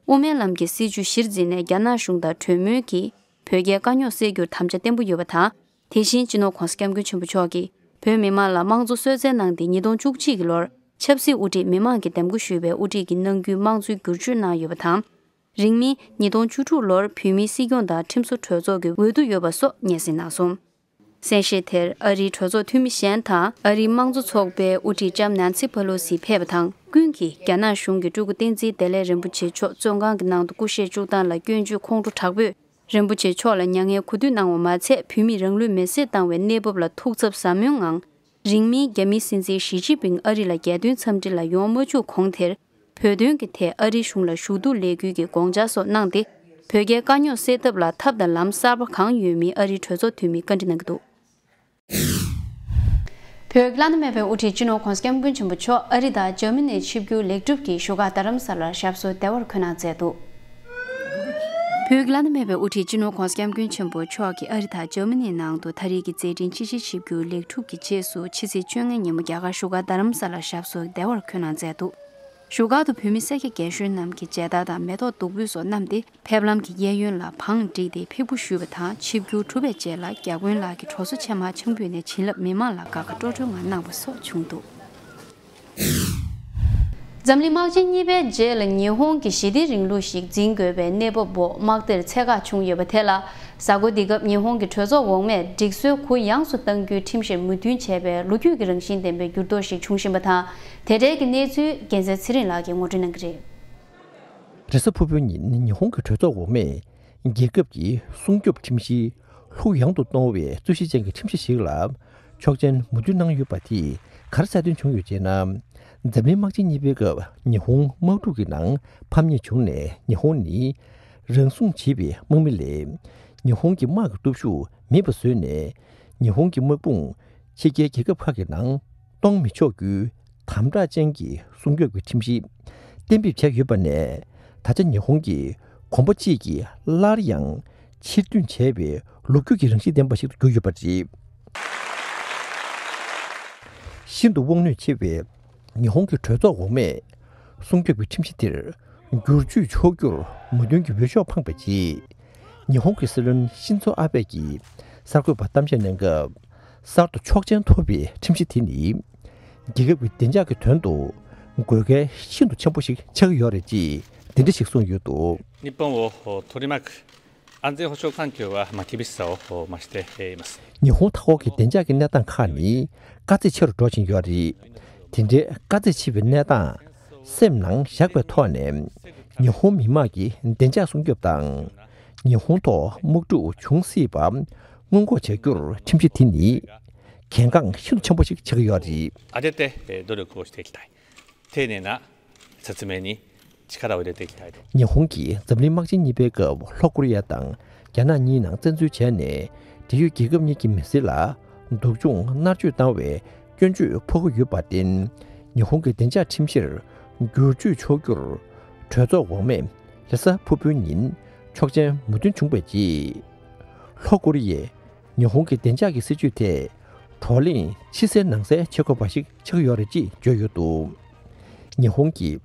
དབུ་མའི་ལམ་གྱི་སྲིད་བྱུས་གཞིར་འཛིན་ནས་རྒྱ་ནག་གཞུང་དང་གྲོས་མོལ་གྱིས། བོད་རྒྱའི་དཀའ་རྙོག་སེལ་རྒྱུར་དམ་བཅའ་བརྟན་པོ་ཡོད་པ་དང་། དེ་བཞིན་སྤྱི་ནོར་ྋགོང་ས་ྋསྐྱབས་མགོན་ཆེན་པོ་མཆོག་གིས། བོད་མི་མང་ལ་དམངས་གཙོ་གསོལ་སྩལ་གནང་སྟེ། ཉིས་སྟོང་བཅུ་གཅིག་གི་ལོར་ཆབ་སྲིད་དབུ་ཁྲིད་མི་མང་གིས་འདེམས་བསྐོ་ཞུས་པའི་དབུ་ཁྲིད་ཀྱི་གནང་རྒྱུའི་དམངས་གཙོའི་བསྒྱུར་བཅོས་གནང་ཡོད་པ་དང་། རིང་མིན་ཉིས་སྟོང་བཅུ་དྲུག་ལོར་བོད་མིའི་སྲིད་སྐྱོང་དང་ཁྲིམས་བཟོ་གྲོས་ཚོགས་ཀྱི་འོས་བསྡུ་ཡོད་པ་སོགས་སྙན་སེང་གནང་སོང་། གསན་བཤད་དེར་ཨ་རིའི་གྲོས་ཚོགས་འཐུས་མི་གཞན་དང་། ཨ་རིའི་དམངས་གཙོ་ཚོགས་པའི་དབུ་ཁྲིད་ལྕམ་ནན་སི་ཕ་ལོ་སི་ཕེབས་པ་དང་། ཀུན་གྱིས་རྒྱ་ནག་གཞུང་གིས་སྤྲུལ་སྐུ་བསྟན་འཛིན་བདེ་ལེགས་རིན་པོ་ཆེ་མཆོག་བཙོན་ཁང་གི་ནང་དུ་སྐུ་གཤེགས་བཅུག་སྟངས་ལ་སྐྱོན་བརྗོད་ཁོང་ཁྲོ་དྲག་པོས། རིན་པོ་ཆེ་མཆོག་ལ་མྱ་ངན་གུས་འདུད་གནང་བ་མ་ཚད། བོད་མིས་རང་ལུས་མེར་སྲེག་བཏང་བའི་གནས་བབ་ལ་ཐུགས་འཚབ་ཟབ་མོའི་ངང་། རིང་མིན་རྒྱ་མིའི་སྲིད་འཛིན་ཞི་ཅིན་ཕིང་ཨ་རི་ལ་རྒྱལ་དོན་འཚམས་འདྲི་ལ་ཡོང་མ་བཅུག་གོང་དེར། བོད་དོན་གྱི་ཐད་ཨ་རིའི་གཞུང་ལ་ཞུ་གཏུག་ལས་འགུལ་གྱི་དགོངས་འཆར་སོགས་གནང་སྟེ། བོད་རྒྱའི་དཀའ་རྙོག་སེལ་ཐབས་ལ་ཐབས་དང་ལམ་གསར་པ་གང་ཡོད་མིན་ཨ་རིའི་གྲོས་ཚོགས་འཐུས་མིས་བཀའ་འདྲི་གནང་གི་འདུག་བོད་ཀྱི་བླ་ན་མེད་པའི་དབུ་ཁྲིད་སྤྱི་ནོར་ྋགོང་ས་ྋསྐྱབས་མགོན་ཆེན་པོ་མཆོག་ཨ་རི་དང་འཇར་མ་ནི་ཆིབས་བསྒྱུར་ལེགས་གྲུབ་ཀྱིས་བཞུགས་སྒར་རྡ་རམ་ས་ལར་ཞབས་སོར་བདེ་བར་འཁོད་གནང་མཛད་འདུག་བོད་ཀྱི་བླ་ན་མེད་པའི་དབུ་ཁྲིད་སྤྱི་ནོར་ྋགོང་ས་ྋསྐྱབས་མགོན་ཆེན་པོ་མཆོག་གིས་ཨ་རི་དང་འཇར་མ་ནིའི་ནང་དུ་ད་རེས་ཀྱི་མཛད་འཕྲིན་ཆེ་བཞི་ཆིབས་བསྒྱུར་ལེགས་གྲུབ་ཀྱི་རྗེས་སུ། ཕྱི་ཚེས་བཅོ་ལྔའི་ཉིན་མོ་རྒྱ་གར་བཞུགས་སྒར་རྡ་རམ་ས་ལར་ཞབས་སོར་བདེ་བར་འཁོད་གནང་མཛད་འདུག་བཞུགས་སྒར་དུ་བོད་མི་སེར་སྐྱ་རྒན་གཞོན་རྣམས་ཀྱིས་མཇལ་དར་དང་མེ་ཏོག་བདུག་སྤོས་སོགས་བསྣམས་ཏེ། ཕེབས་ལམ་གྱི་གཡས་གཡོན་ལ་བང་བསྒྲིགས་ཏེ་ཕེབས་སྒུག་ཞུས་པ་དང་། ཆིབས་བསྒྱུར་གྲུབ་པའི་རྗེས་ལ་བརྒྱ་དགོན་ལགས་ཀྱིས་གྲོ་སོ་ཕྱེ་མར་ཆང་ཕུལ་ནས་བྱིན་རླབས་མི་མང་ལ་དགའ་དགའ་སྤྲོ་སྤྲོའི་ངང་གནང་བ་སོགས་བྱུང་འདུག་འཛམ་གླིང་དམག་ཆེན་གཉིས་པའི་རྗེས་ལ་ཉི་ཧོང་གི་ཞི་བདེ་རིང་ལུགས་ཤིག་འཛིན་དགོས་པའི་གནས་བབ་འོག་དམག་སྡེར་ཚད་བཀག་བྱུང་ཡོད་པ་དེ་ལ། གཟའ་འཁོར་འདི་སྐབས་ཉི་ཧོང་གི་གྲོས་ཚོགས་འོག་མས་སྒྲིག་སྲོལ་གུ་ཡངས་སུ་གཏང་རྒྱུའི་ཁྲིམས་གཞིར་མོས་མཐུན་བྱས་པའི་ལོ་རྒྱུས་ཀྱི་རང་བཞིན་ལྡན་པའི་འགྱུར་ལྡོག་ཞིག་བྱུང་བཞིན་པ་དང་། དེ་འབྲེལ་གྱི་གནས་ཚུལ་རྒྱལ་མཚན་ཚེ་རིང་ལགས་ཀྱིས་ངོ་སྤྲོད་གནང་གི་རེད། རེས་གཟའ་ཕུར་བུའི་ཉིན་ཉི་ཧོང་གི་གྲོས་ཚོགས་འོག་མས་རྒྱལ་ཁབ་ཀྱི་སྲུང་སྐྱོབ་ཁྲིམས་གཞི་ལྷུག་ཡངས་དུ་གཏོང་བའི་རྩོད་གཞི་ཅན་གྱི་ཁྲིམས་གཞི་ཞིག་ལ་ཆོག་མཆན་མོས་མཐུན་གནང་ཡོད་པ་དེས་ག་རེ་གསལ་སྟོན་བྱུང་ཡོད་ཅེ་ན། འཛམ་གླིང་དམག་ཆེན་གཉིས་པའི་སྐབས་ཉི་ཧོང་དམག་འཁྲུག་གི་ནང་ཕམ་ཉེས་བྱུང་ནས། ཉི་ཧོང་ནི་རང་སྲུང་བྱེད་པའི་དམག་མི་ལས་ཉི་ཧོང་གི་དམག་གི་སྟོབས་ཤུགས་མེད་པ་བཟོས་ནས། ཉི་ཧོང་གི་དམག་དཔུང་ཕྱི་རྒྱལ་རྒྱལ་ཁབ་ཁག་གི་ནང་གཏོང་མི་ཆོག་རྒྱུའི་དམ་དྲག་ཅན་གྱི་སྲུང་སྐྱོབ་ཀྱི་ཁྲིམས་གཞི་གཏན་འབེབས་བྱས་ཡོད་པ་ནས། ད་ཆ་ཉི་ཧོང་གིས་གོམ་པ་གཅིག་གིས་སླར་ཡང་ཕྱིར་འདོན་བྱས་པའི་ལོ་རྒྱུས་ཀྱི་རང་བཞིན་ལྡན་པ་ཞིག་ཏུ་གྱུར་ཡོད་པ་རེད། ཤིན་ཏུ་དབང་ནུས་ཆེ་བའི་ཉི་ཧོང་གི་གྲོས་ཚོགས་འོག་མས་སྲུང་སྐྱོབ་ཀྱི་ཁྲིམས་གཞི་དེར་བསྒྱུར་བཅོས་ཆོག་རྒྱུར་མོས་མཐུན་གྱི་འོས་ཤོག་འཕངས་པའི་རྗེས། ཉི་ཧོང་གི་སྲིད་བློན་ཤིན་ཛོ་ཨ་བྷེ་ཡིས་གསར་འགོད་པར་གཏམ་བཤད་གནང་སྐབས། གསར་དུ་ཆོག་མཆན་ཐོབ་པའི་ཁྲིམས་གཞི་དེ་ནི། རྒྱལ་ཁབ་ཀྱི་བདེ་འཇགས་ཀྱི་དོན་དུ་དགོས་གལ་ཤིན་ཏུ་ཆེན་པོ་ཞིག་ཆགས་ཀྱི་ཡོད་རེད་ཅེས་འདི་འདྲ་ཞིག་གསུངས་ཡོད་འདུག། 日本を取り巻く安全保障環境はまあ厳しさを増しています。 ཉི་ཧོང་མཐའ་འཁོར་གྱི་བདེ་འཇགས་ཀྱི་གནས་སྟངས་ཁག་ནི་དཀའ་ཚེགས་ཆེ་རུ་འགྲོ་བཞིན་ཡོད་རེད། དེ་འདྲའི་དཀའ་ཚེགས་ཆེ་བའི་གནས་སྟངས་སེམས་ནང་བཞག་པའི་ཐོག་ནས། ཉི་ཧོང་མི་དམངས་ཀྱི་བདེ་འཇགས་སྲུང་སྐྱོབ་དང་། ཉི་ཧོང་ཐོག་དམག་འཁྲུག་འབྱུང་སྲིད་པ་སྔོན་འགོག་བྱ་རྒྱུར་ཁྲིམས་གཞི་དེ་ནི་གལ་འགངས་ཤིན་ཏུ་ཆེན་པོ་ཞིག་ཆགས་ཀྱི་ཡོད་རེད། 当てて努力をしていきたい。 丁寧な説明に力を入れていきたいと。 ཉི་ཧོང་གིས་འཛམ་གླིང་དམག་ཆེན་གཉིས་པའི་སྐབས་ལྷོ་ཀོ་རི་ཡ་དང་རྒྱ་ནག་གཉིས་ནང་བཙན་འཛུལ་བྱས་ནས། འབྲེལ་ཡོད་རྒྱལ་ཁབ་གཉིས་ཀྱི་མི་སེར་ལ་སྡུག་སྦྱོང་མནར་གཅོད་བཏང་བའི་སྐྱོན་བརྗོད་ཕོག་གི་ཡོད་པར་བརྟེན། ཉི་ཧོང་གི་བདེ་འཇགས་ཁྲིམས་གཞིར་བསྒྱུར་བཅོས་ཆོག་རྒྱུར་གྲོས་ཚོགས་འོག་མས་རེས་གཟའ་ཕུར་བུའི་ཉིན་ཆོག་མཆན་མོས་མཐུན་བྱུང་བའི་རྗེས། ལྷོ་ཀོ་རི་ཡས་ཉི་ཧོང་གི་བདེ་འཇགས་ཀྱི་སྲིད་ཇུས་ཐད་བགྲོ་གླེང་ཕྱི་གསལ་ནང་གསལ་བྱེད་དགོས་པ་ཞིག་ཆགས་ཡོད་རེད་ཅེས་བརྗོད་ཡོད་འདུག། ཉི་ཧོང་གིས་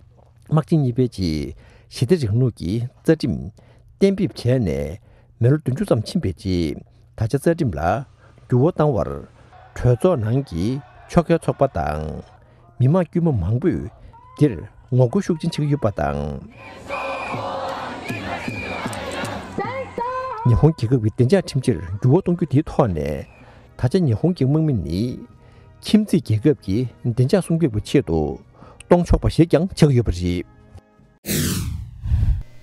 དམག་ཆེན་གཉིས་པའི་རྗེས་ཞི་བདེ་རིང་ལུགས་ཀྱི་རྩ་ཁྲིམས་གཏན་འབེབས་བྱས་ནས་མི་ལོ་བདུན་ཅུ་ཙམ་ཕྱིན་པའི་རྗེས། ད་ཆ་རྩ་ཁྲིམས་ལ་འགྱུར་བ་བཏང་བར་གྲོས་ཚོགས་ནང་གི་ཕྱོགས་འགལ་ཚོགས་པ་དང་མི་དམངས་དཀྱུས་མ་མང་པོས་འདིར་ངོ་རྒོལ་ཤུགས་ཆེན་བྱེད་ཀྱི་ཡོད་པ་དང་། ཉི་ཧོང་རྒྱལ་ཁབ་ཀྱི་བདེ་འཇགས་ཁྲིམས་གཞིར་འགྱུར་བ་གཏོང་རྒྱུ་དེའི་ཐོག་ནས། ད་ཆ་ཉི་ཧོང་གི་དམག་མི་ནི་ཁྱིམ་མཚེས་རྒྱལ་ཁབ་ཀྱི་བདེ་འཇགས་སྲུང་སྐྱོབ་ཀྱི་ཆེད་དུ་གཏོང་ཆོག་པ་ཞིག་ཀྱང་ཆགས་ཡོད་པ་རེད།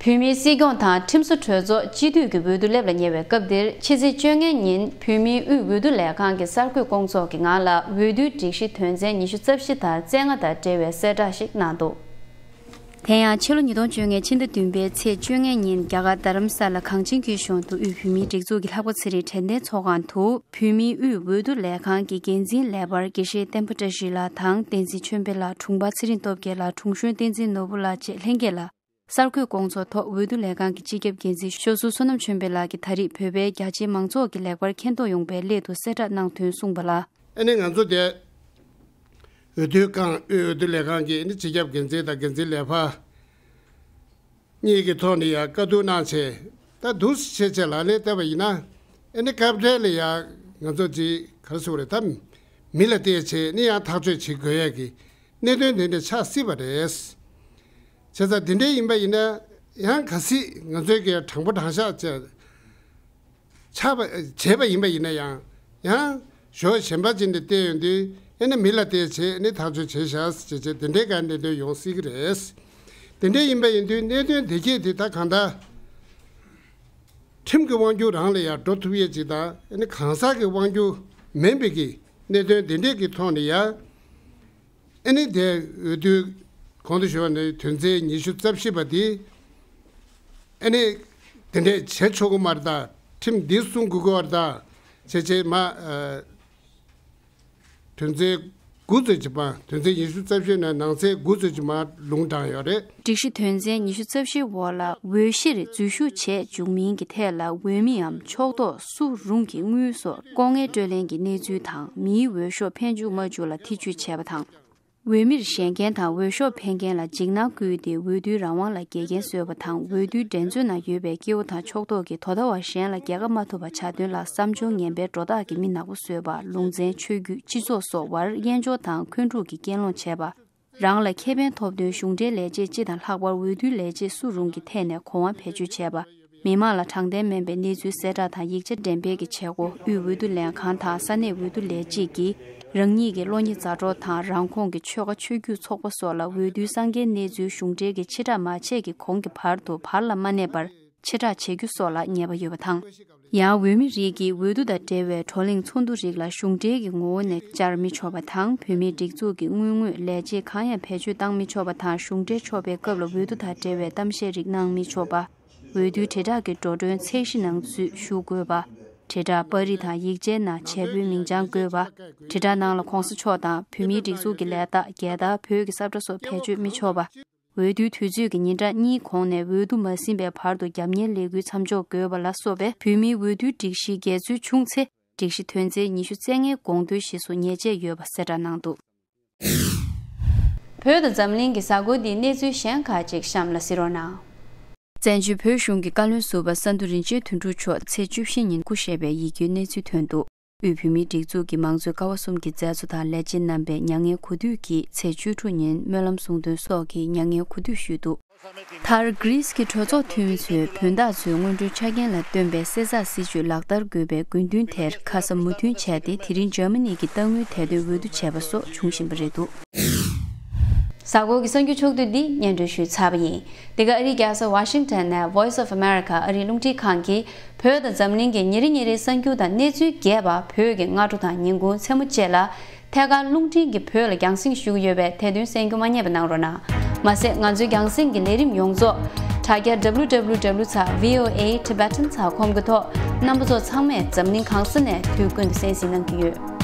བོད་མིའི་སྲིད་སྐྱོང་དང་ཁྲིམས་བཟོ་གྲོས་ཚོགས་སྤྱི་འཐུས་ཀྱི་འོས་བསྡུ་སླེབས་ལ་ཉེ་བའི་སྐབས་འདིར། ཕྱི་ཚེས་བཅོ་ལྔའི་ཉིན་བོད་མིའི་དབུས་འོས་བསྡུ་ལས་ཁང་གི་གསར་འགོད་སྐོང་ཚོགས་ཀྱི་ངང་ལ་འོས་བསྡུའི་སྒྲིག་གཞི་དོན་ཚན་ཉི་ཤུ་རྩ་བཞི་དང་རྩ་ལྔ་དང་འབྲེལ་བའི་གསལ་བསྒྲགས་ཤིག་གནང་འདུག། དེ་ཡང་ཕྱི་ལོ་ཉིས་སྟོང་བཅོ་ལྔ་ཕྱི་ཟླ་བདུན་པའི་ཚེས་བཅོ་ལྔའི་ཉིན་རྒྱ་གར་རྡ་རམ་ས་ལ་གངས་ཅན་སྐྱིད་གཤོངས་དུ་དབུས་བོད་མིའི་སྒྲིག་འཛུགས་ཀྱི་ལྷག་པ་ཚེ་རིང་དྲན་རྟེན་ཚོགས་ཁང་དུ་བོད་མིའི་དབུས་འོས་བསྡུ་ལས་ཁང་གི་འགན་འཛིན་ལས་འཕར་དགེ་བཤེས་བསྟན་པ་བཀྲ་ཤིས་ལགས་དང་བསྟན་འཛིན་ཆོས་འཕེལ་ལགས། དྲུང་འཕར་ཚེ་རིང་སྟོབས་རྒྱལ་ལགས། དྲུང་གཞོན་བསྟན་འཛིན་ནོར་བུ་ལགས་བཅས་ལྷན་རྒྱས་ལ། གསར་འགོད་སྐོང་ཚོགས་ཐོག་འོས་བསྡུ་ལས་ཁང་གི་སྤྱི་ཁྱབ་འགན་འཛིན་ཤོག་ཟུར་བསོད་ནམས་ཆོས་འཕེལ་ལགས་ཀྱིས་ད་རེས་བོད་པའི་རྒྱ་ཆེའི་མང་ཚོགས་ཀྱི་ལེགས་པར་མཁྱེན་རྟོགས་ཡོང་བའི་སླད་དུ་གསལ་བསྒྲགས་གནང་དོན་གསུངས་པ་ལ། ཨ་ནི་ང་ཚོ་དེ་འོས་བསྡུ་ཁང་དབུས་འོས་བསྡུ་ལས་ཁང་གི་ཨ་ནི་སྤྱི་ཁྱབ་འགན་འཛིན་དང་འགན་འཛིན་ལས་འཕར་གཉིས་ཀྱི་ཐོག་ནས་ཡང་བཀའ་བསྡུར་གནང་བྱས། ད་འདུག་སེ་བྱས་བྱས་ལག་ལེན་བསྟར་བ་ཡིན་ན། ཨ་ནི་སྐབས་འཕྲལ་ལ་ཡང་ང་ཚོ་ཅིག་ག་རེ་ཟེར་དགོས་རེད། ད་མི་ལ་བལྟས་བྱས་ནི་ཡང་ཐག་གཅོད་བྱེད་དགོས་ཡས་ཀྱི་གནད་དོན་དེ་འདྲ་ཆགས་སྲིད་པ་རེད། བྱས་ཙང་དེ་འདྲ་ཡིན་པ་ཡིན་ན་ཡང་གལ་སྲིད་ང་ཚོའི་གི་དྲང་པོ་དྲང་བཞག་བྱས། ཆགས་པ་བྱས་པ་ཡིན་པ་ཡིན་ན་ཡང་། ཡང་ཞོར་གཞན་པ་ཅིག་ནས་བལྟས་ཡོང་དུས་ཨེ་ནི་མི་ལ་བལྟས་བྱས་ནི་ཐག་གཅོད་བྱས་བཞག་ཅེས་བྱས་དེ་འདྲའི་ག་གནད་དོན་ཡོང་སྲིད་ཀྱི་རེད། དེ་འདྲ་ཡིན་པ་ཡིན་དུས་གནད་དོན་དེ་གྱད་དེ་ད་གང་ལྟར་ཁྲིམས་ཀྱི་དབང་སྒྱུར་རང་ལ་ཡང་འགྲོ་ཐུབ་ཡས་ཅིག་དང་ཨེ་ནི་གང་ཟག་གི་དབང་སྒྱུར་མིན་པའི་གི་གནད་དོན་དེ་འདྲས་ཀྱི་ཐོག་ནས་ཡང་། ཨ་ནི་དེ་འོས་བསྡུ་གོང་དུ་ཞུས་པ་ནི་དོན་ཚན་ཉི་ཤུ་རྩ་བཞི་པ་དེ། ཨ་ནི་དེ་འདྲས་བྱེད་ཆོག་གི་མ་རེད་ད། ཁྲིམས་འདི་སྲུང་དགོས་ཀྱི་རེད་ད། བྱས་བྱས་མ། ཨ། དོན་ཚན་དགུ་ཙམ་ཅིག་མ། དོན་ཚན་ཉི་ཤུ་རྩ་བཞི་ནང་ནང་ཚན་དགུ་ཙམ་ཅིག་མ་ལུང་དྲངས་ཡོད་རེད། སྒྲིག་གཞི་དོན་ཚན་ཉི་ཤུ་རྩ་བཞིའི་འོག་ལ་འོས་གཞིར་འཛུལ་ཞུགས་བྱས་བཅུག་མིན་གྱི་ཐད་ལ་འོས་མིའམ་ཕྱོགས་གཏོགས་སུ་རུང་གི་དངུལ་སོགས་ལྐོག་རྔན་སྤྲོད་ལེན་གྱི་གནས་ཚུལ་དང་མིའི་འོས་ཤོག་འཕེན་འཇུག་མ་འཇུག་ལ་ཐེ་ཇུས་བྱས་པ་དང་། འོས་མིར་ཞེན་མཁན་དང་འོས་ཤོག་འཕེན་མཁན་ལ་འཇིགས་སྣང་བསྐུལ་ཏེ་འོས་བསྡུའི་རང་དབང་ལ་འགལ་རྐྱེན་བཟོས་པ་དང་། འོས་བསྡུའི་འགྲན་རྩོད་ནང་ཡོད་པའི་སྐྱེ་བོ་དང་ཕྱོགས་གཏོགས་ཀྱིས་དོ་ཟླ་བ་གཞན་ལ་རྒྱལ་ཁ་མ་ཐོབ་པ་བྱ་དོན་ལ་བསམ་སྦྱོར་ངན་པའི་སྒྲོ་བཏགས་ཀྱིས་མི་ནག་པོ་བཟོས་པ། ལུང་ཚན། ཆོས་བརྒྱུད། སྤྱི་ཚོགས་སོགས་བར་དབྱེན་སྦྱོར་དང་འཁོན་འཁྲུག་གི་སྐྱེན་སློང་བྱས་པ། རང་ལ་ཁེ་ཕན་ཐོབ་དོན་གཞུང་འབྲེལ་ལས་བྱེད་སྤྱི་དང་ལྷག་པར་འོས་བསྡུའི་ལས་བྱེད་སུ་རུང་གི་ཐད་ནས་གོ་དབང་བེད་སྤྱོད་བྱས་པ། མི་མང་ལ་དྲང་བདེན་མིན་པའི་གནས་ཚུལ་གསལ་བསྒྲགས་དང་ཡིག་ཆ་འགྲེམས་སྤེལ་གྱི་བྱེད་སྒོ། དབུས་འོས་བསྡུ་ལས་ཁང་དང་ས་གནས་འོས་བསྡུ་ལས་བྱེད་ཀྱིས་རང་ཉིད་ཀྱི་བློ་ཉེས་མཛའ་གྲོགས་དང་རང་ཁོངས་ཀྱི་ཆོལ་ཁ་ཆོས་བརྒྱུད་ཚོགས་པ་སོགས་ལ་འོས་བསྡུའི་གསང་འགན་གནས་ཚུལ་གཞུང་འབྲེལ་གྱི་ཕྱིར་བསྒྲགས་མ་བྱས་ཀྱི་གོང་གི་བར་དུ་བར་ལ་མ་གནས་པར་ཕྱིར་བསྒྲགས་བྱེད་རྒྱུ་སོགས་ལ་ཉེས་པ་ཡོད་པ་དང་། ཡང་འོས་མི་རིགས་ཀྱིས་འོས་བསྡུ་དང་འབྲེལ་བའི་བགྲོ་གླེང་ཚོགས་འདུ་རིགས་ལ་གཞུང་འབྲེལ་གྱི་ངོ་བོ་ནས་བཅར་མི་ཆོག་པ་དང་། བོད་མིའི་སྒྲིག་འཛུགས་ཀྱི་དངུལ་དངོས་ལས་བྱེད་གང་ཡང་བེད་སྤྱོད་བཏང་མི་ཆོག་པ་དང་། གཞུང་འབྲེལ་ཆོག་པའི་སྐབས་ལ་འོས་བསྡུ་དང་འབྲེལ་བའི་གཏམ་བཤད་རིགས་གནང་མི་ཆོག་པ། འོས་བསྡུའི་དྲིལ་བསྒྲགས་ཀྱི་འགྲོ་གྲོན་ཚད་གཞི་ནང་ཚུད་ཞུ་དགོས་པ། དྲིལ་བསྒྲགས་པར་རིས་དང་ཡིག་ཆའི་ནང་བྱེད་པོའི་མིང་བྱང་དགོས་པ། དྲིལ་བསྒྲགས་ནང་ལ་གོང་ས་མཆོག་དང་བོད་མིའི་སྒྲིག་འཛུགས་ཀྱི་ལས་རྟགས། རྒྱལ་དར། བོད་ཀྱི་ས་བཀྲ་སོགས་བེད་སྤྱོད་མི་ཆོག་པ། འོས་བསྡུའི་དུས་ཚོད་ཀྱི་ཉིན་གྲངས་གཉིས་གོང་ནས་འོས་བསྡུ་མ་ཟིན་པའི་བར་དུ་རྒྱབ་གཉེར་ལས་འགུལ་མཚམས་འཇོག་དགོས་པ་ལ་སོགས་པའི་བོད་མིའི་འོས་བསྡུའི་སྒྲིག་གཞིའི་འགལ་འཛོལ་བྱུང་ཚེ། སྒྲིག་གཞི་དོན་ཚན་ཉི་ཤུ་རྩ་ལྔའི་དགོངས་དོན་གཞིར་བཟུང་ཉེས་ཆད་ཡོད་པ་གསལ་བསྒྲགས་གནང་འདུག། བོད་དང་འཛམ་གླིང་གི་གཟའ་འཁོར་འདིའི་གནས་ཚུལ་གཞན་ཁག་ཅིག་གཤམ་ལ་གཟིགས་རོགས་གནང་། བཙན་བྱོལ་བོད་གཞུང་གི་བཀའ་བློན་ཟུར་པ་ས་འདུ་རིན་ཆེན་དོན་གྲུབ་མཆོག་ཚེས་བཅུ་བཞི་ཉིན་སྐུ་གཤེགས་པའི་ཡིད་སྐྱོའི་གནས་ཚུལ་ཐོན་འདུག། དབུས་བོད་མིའི་སྒྲིག་འཛུགས་ཀྱི་མང་གཙོའི་ཀ་བ་གསུམ་གྱི་མཛད་གཙོ་དང་ལས་བྱེད་རྣམ་པས་མྱ་ངན་གུས་འདུད་ཀྱིས་ཚེས་བཅུ་དྲུག་ཉིན་སྨོན་ལམ་གསུང་འདོན་སོགས་ཀྱི་མྱ་ངན་གུས་འདུད་ཞུས་འདུག། མཐར་གྷི་རིས་ཀྱི་གྲོས་ཚོགས་འཐུས་མི་ཚོས་བོད་བདག་ཚོའི་སྔོན་འགྲོའི་ཆ་རྐྱེན་ལ་བསྟུན་པའི་བསེ་ཚགས་སྲིད་བྱུས་ལག་བསྟར་དགོས་པའི་དགོས་འདུན་དེར་ཁ་ས་མོས་མཐུན་བྱས་ཏེ། དེ་རིང་འཇར་མ་ནི་གི་རྟ་དངུལ་དད་འདུན་འོས་བསྡུ་བྱས་པ་སོགས་བྱུང་བཞིན་པ་རེད་འདུག། གཟའ་འཁོར་གྱི་གསར་འགྱུར་ཕྱོགས་བསྡུས་འདི་སྙན་སྒྲོན་ཞུས་ཚར་བ་ཡིན། འདི་ག་ཨ་རིའི་རྒྱལ་ས་ཝ་ཤིང་ཊོན་ནས་Voice of America ཨ་རིའི་རླུང་འཕྲིན་ཁང་གིས་བོད་དང་འཛམ་གླིང་གི་ཉིན་རེ་ཉིན་རེའི་གསར་འགྱུར་དང་གནས་ཚུལ་རྒྱས་པ་བོད་ཀྱི་སྔ་དྲོ་དང་ཉིན་གུང་མཚན་མོ་བཅས་ལ་ཐད་ཀར་རླུང་འཕྲིན་གྱིས་བོད་ལ་རྒྱང་སྲིང་ཞུ་གི་ཡོད་པས་དེ་དོན་གསན་རྒྱུ་མ་བསྙེལ་བ་གནང་རོགས་གནང་། མ་ཟད་ང་ཚོའི་རྒྱང་སྲིང་གི་ལས་རིམ་ཡོངས་རྫོགས་དྲ་རྒྱ་www ཚ་voa tibetan ཚ་ཁོམ་གྱི་ཐོག་རྣམ་པ་ཚོ་ཚང་མས་འཛམ་གླིང་གང་ས་ནས་དུས་ཀུན་ཏུ་གསན་གཟིགས་གནང་གི་ཡོད།